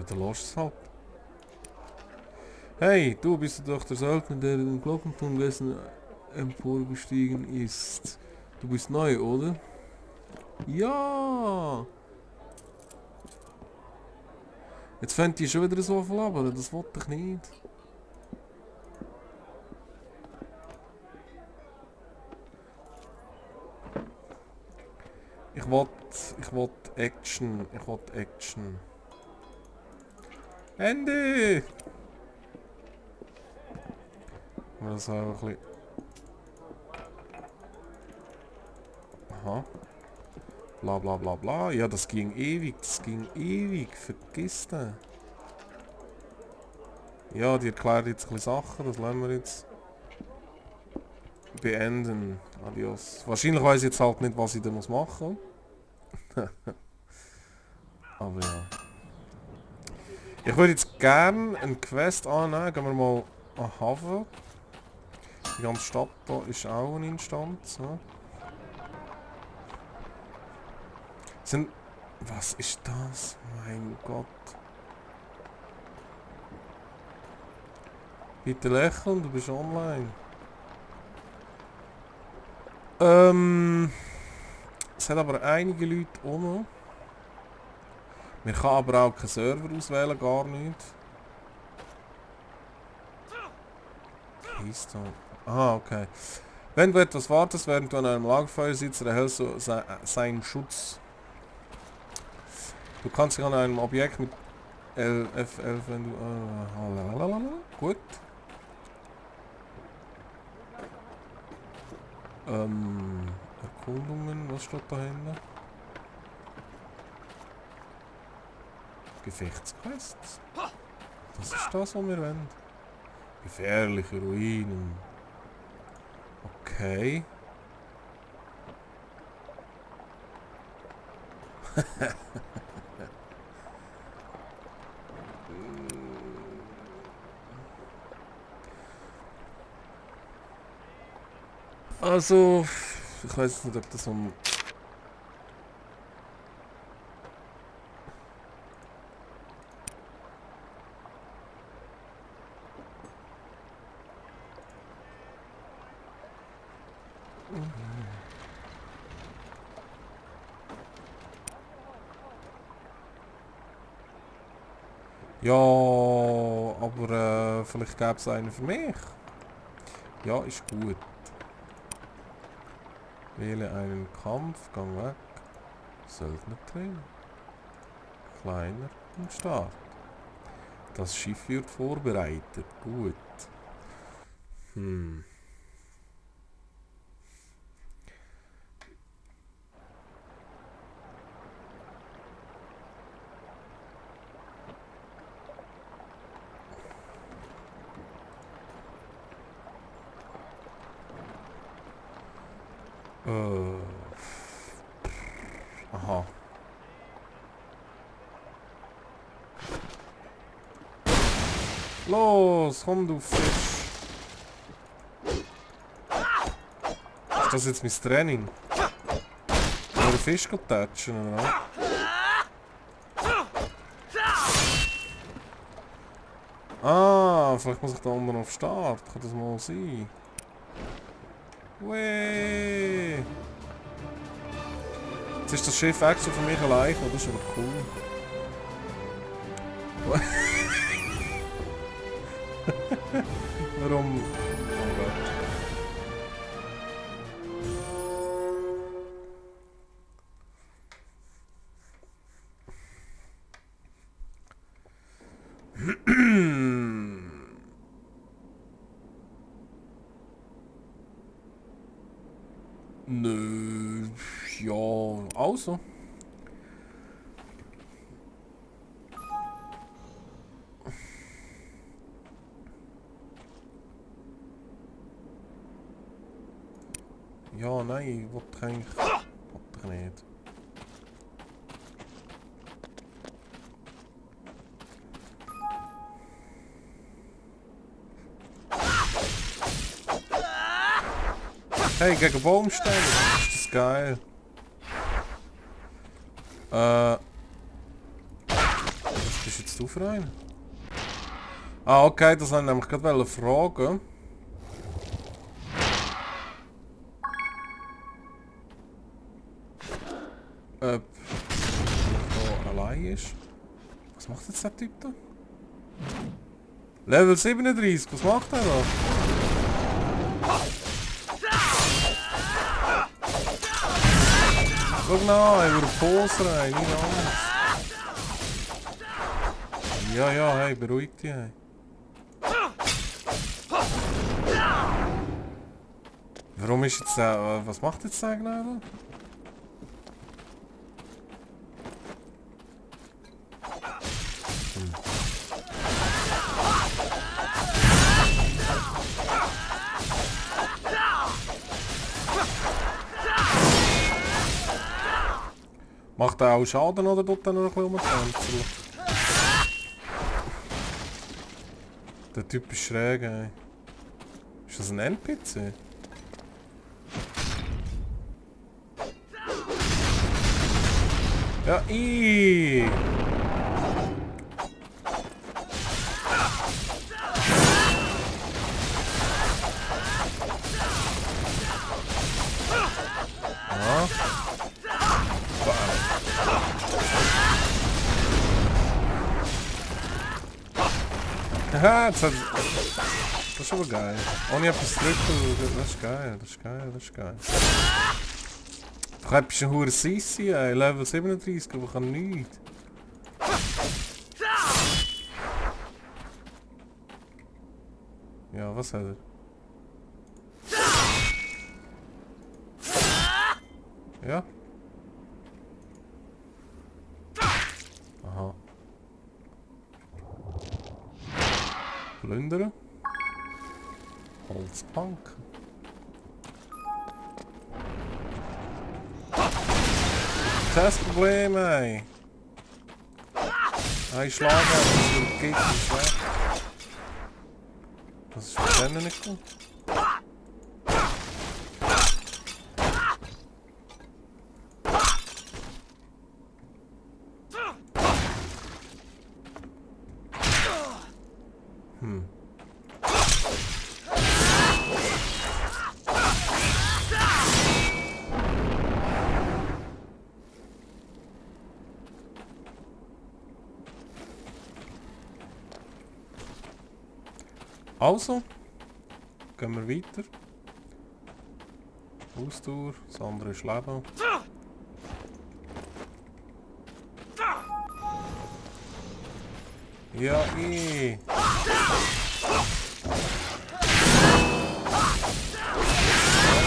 Ja, dann lass es halt. Hey, du bist doch der Söldner, der in den Glockenturm gestern emporgestiegen ist. Du bist neu, oder? Ja! Jetzt fängt die schon wieder so viel ab, das wollte ich nicht. Ich wollte Action. Ich wollte Action. Ende! Das war ein bisschen... Aha. Bla bla bla bla. Ja, das ging ewig. Vergiss das. Ja, die erklärt jetzt ein bisschen Sachen. Das lassen wir jetzt beenden. Adios. Wahrscheinlich weiß ich jetzt halt nicht, was ich da machen muss. Aber ja. Ich würde jetzt gerne eine Quest annehmen. Gehen wir mal an den Hafen. Die ganze Stadt hier ist auch eine Instanz. Ja. Was ist das? Mein Gott. Bitte lächeln, du bist online. Es hat aber einige Leute auch noch. Man kann aber auch keinen Server auswählen, gar nicht. Keystone. Ah, okay. Wenn du etwas wartest, während du an einem Lagerfeuer sitzt, erhältst du seinen Schutz. Du kannst dich an einem Objekt mit F11, wenn du... gut. Erkundungen, was steht da hinten? Gefechtsquests? Das ist das, was wir wollen. Gefährliche Ruinen. Okay. Also, ich weiß nicht, ob das um... Ja, aber vielleicht gäbe es einen für mich. Ja, ist gut. Wähle einen Kampf, gang weg. Söldnertraining. Kleiner und Start. Das Schiff wird vorbereitet. Gut. Aha. Los, komm du Fisch. Ist das jetzt mein Training? Oder den Fisch touchen, oder? Ah, vielleicht muss ich da unten auf Start. Kann das mal sein? Wee. Jetzt ist das Schiff extra für mich allein. Oh, das ist aber cool. Warum? Oh Gott. Nö, ja, also. Ja, nein, ich wollte eigentlich... Wollte ich nicht. Hey, gegen Baumstämme, ist das geil. Was bist jetzt du für einen? Ah, okay, das wollte ich nämlich gerade fragen. Ob er da allein ist. Was macht jetzt der Typ da? Level 37, was macht er da? Schau genau, er würde Pose rein, nicht anders. Ja, hey, beruhig dich, hey. Warum ist jetzt der... was macht jetzt der genau? Macht er auch Schaden oder tut er nur ein bisschen rumtänzeln? Der Typ ist schräg, ey. Ist das ein NPC? Ja, Ja. Haha, das ist aber geil. Ohne etwas drücken, das ist geil, das ist geil, das ist geil. Du bist ein hoher Sissi, ey. Level 37, aber kann nichts. Ja, was hat er? Ja? Aha. Plündern. Holzbank. Das Problem, ey. Ein Schlag hat, das geht nicht weg. Das ist für den nicht gut. Also, gehen wir weiter. Ausdauer, das andere ist Leben. Ja, das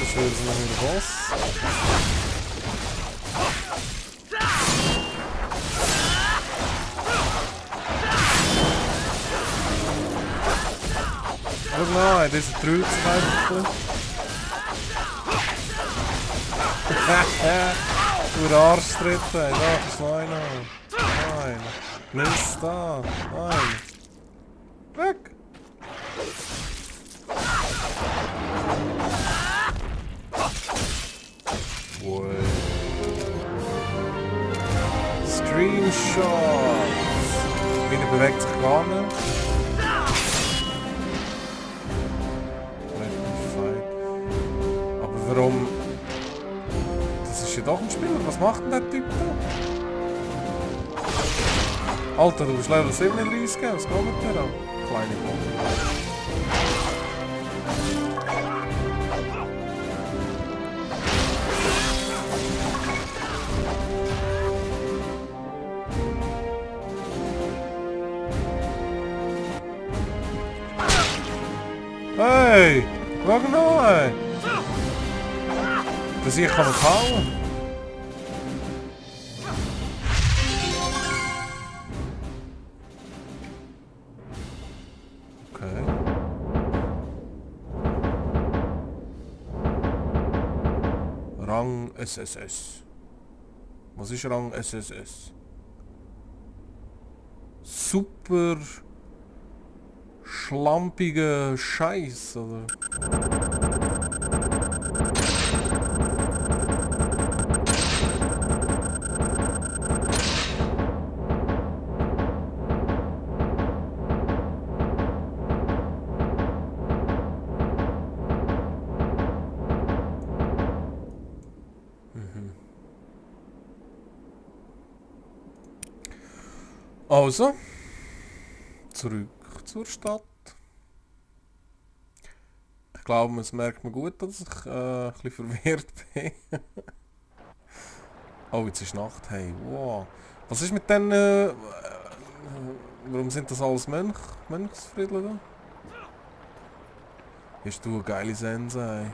ist jetzt noch wieder Boss. Schau mal, diese Trübskeiten. Du Arschtritt, ey. Da ist noch einer. Nein. Nimm's da. Nein. Weg. Wow. Screenshot. Meine bewegt sich gar nicht. Aber warum? Das ist ja doch ein Spieler. Was macht denn der Typ da? Alter, du bist Level 37, was geht mit dir an? Kleine Bombe. Hey! Schau noch, ey! Das hier kann man hauen. Okay. Rang SSS. Was ist Rang SSS? Super schlampige Scheiß, oder? Also, zurück zur Stadt. Ich glaube, es merkt man gut, dass ich ein bisschen verwirrt bin. Oh, jetzt ist Nacht. Hey, wow. Was ist mit den... warum sind das alles Mönchsfriedler da? Bist du eine geile Sense, ey.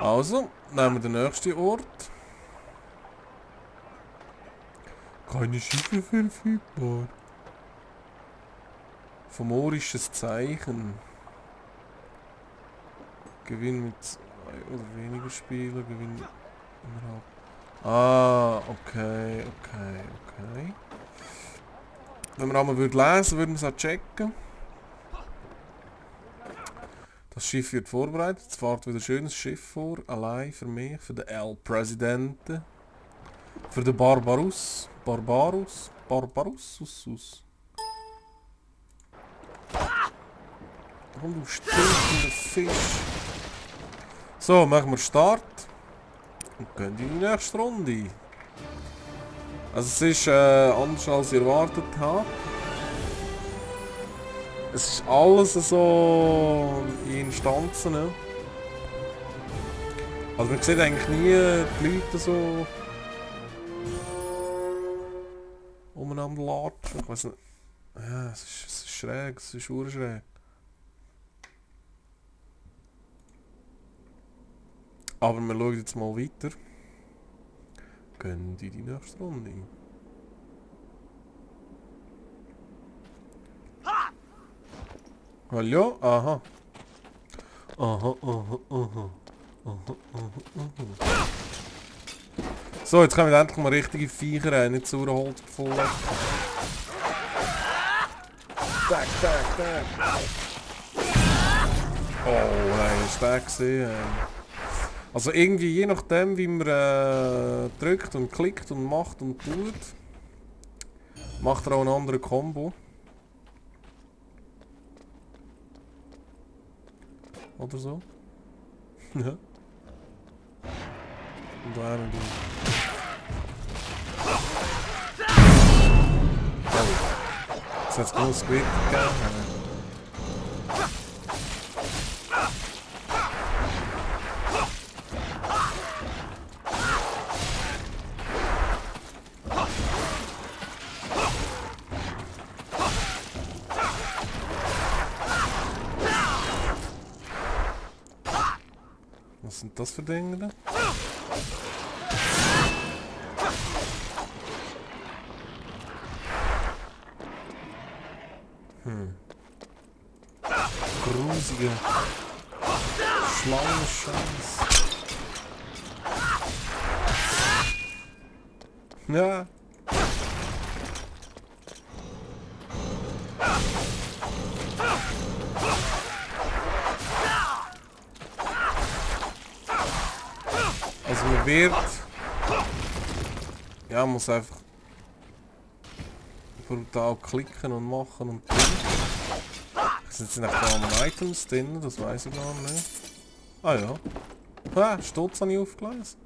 Also, nehmen wir den nächsten Ort. Keine Schiffe verfügbar. Fomorisches Zeichen. Gewinn mit 2 oder weniger Spielern, Gewinn innerhalb. Ah, okay. Wenn man einmal lesen würde, würden wir es auch checken. Das Schiff wird vorbereitet, es fährt wieder ein schönes Schiff vor, allein für mich, für den El Presidente, für den Barbarus. Komm, du stinkender Fisch. So, machen wir Start und gehen in die nächste Runde. Also es ist anders als ich erwartet habe. Es ist alles so in Instanzen. Ne? Also man sieht eigentlich nie die Leute so umeinander latschen. Ich weiß nicht. Ja, es ist schräg, es ist urschräg. Aber wir schauen jetzt mal weiter. Gehen in die nächste Runde. Hallo? Aha. So, jetzt kommen wir endlich mal richtige Viecher rein, nicht so Holz gefunden. Tack. Oh, nein, hast du den gesehen? Also irgendwie, je nachdem wie man drückt und klickt und macht und tut, macht er auch einen anderen Combo. Oder so. Ja. Und da einen du. Oh. Jetzt hat es groß Gewitter gegeben. Was sind das für Dinge da? Grusige Schlangenscheiß. Ja. Also man wird... Ja, man muss einfach brutal klicken und machen und tun. Sind jetzt nicht da Items drin, das weiß ich gar nicht. Ah ja. Ah, Stutz habe ich aufgelesen.